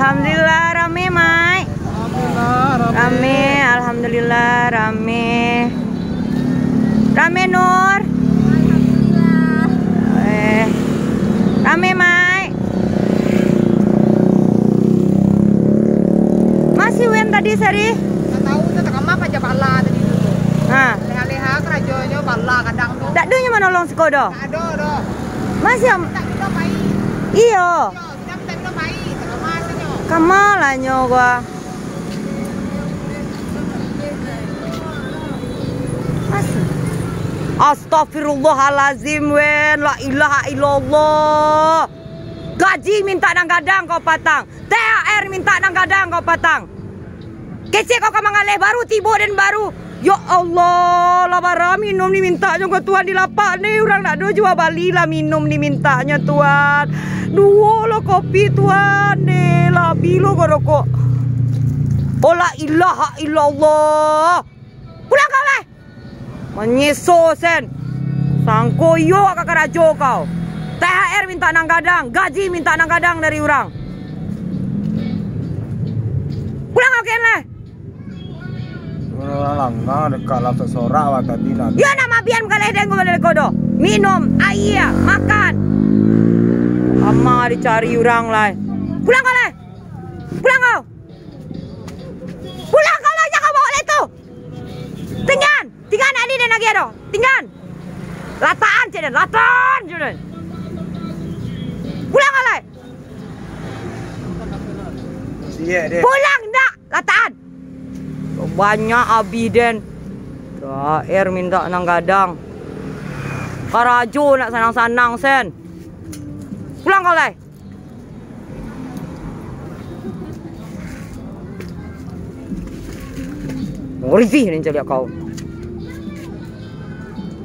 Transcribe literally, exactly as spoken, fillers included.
Alhamdulillah, rame, Mai. Alhamdulillah, rame. Rame, alhamdulillah, rame. Rame, Nur. Alhamdulillah. Eh. Rame, Mai. Masih Wen tadi, Sari? Tak tahu, tak kamar aja bala tadi tu. Ha. Leha-leha karajonyo bala kadang tu. Tak adonyo manolong siko doh? Tak ado doh. Masih am- Tak ado pai. Iyo. Iyo. Kama lah nyo gua. Mas. Astagfirullahalazim, Wen. La ilaha illallah. Gaji mintak nan gadang kau patang. T H R mintak nan gadang kau patang. Kecek kau ka mangaleh, baru tibo den baru. Ya Allah, lah bara minum ni mintaknyo ko Tuhan, di lapak ni urang ndak ado jua bali lah minum ni mintaknyo Tuhan. Duo lo kopi Tuhan, ni lah bilo ko rokok. Oh, la ilaha illallah. Pulang kau lah. Manyeso sen. Sangko iyo ka karajo kau. T H R mintak nan gadang, gaji mintak nan gadang dari urang. Pulang kau ken lah. Urang langgar deka lah sorak-sorak awak tadi nak. Yo, nak mabian ka ledeng ko baleko doh. Minum, aia, makan. Ama dicari urang lai. Pulang kau lai. Pulang kau. Pulang kau lai, jangan bawa lai tu. Tinggan. Tinggan nak ni den agiah doh. Tinggan. Lataan cek den. Lataan cek den. Pulang kau lai. Siap deh. Pulang ndak? Lataan. Banyak abih den. T H R mintak nan gadang. Karajo nak sanang-sanang sen. Pulang kau lai. Risih ni caliak kau.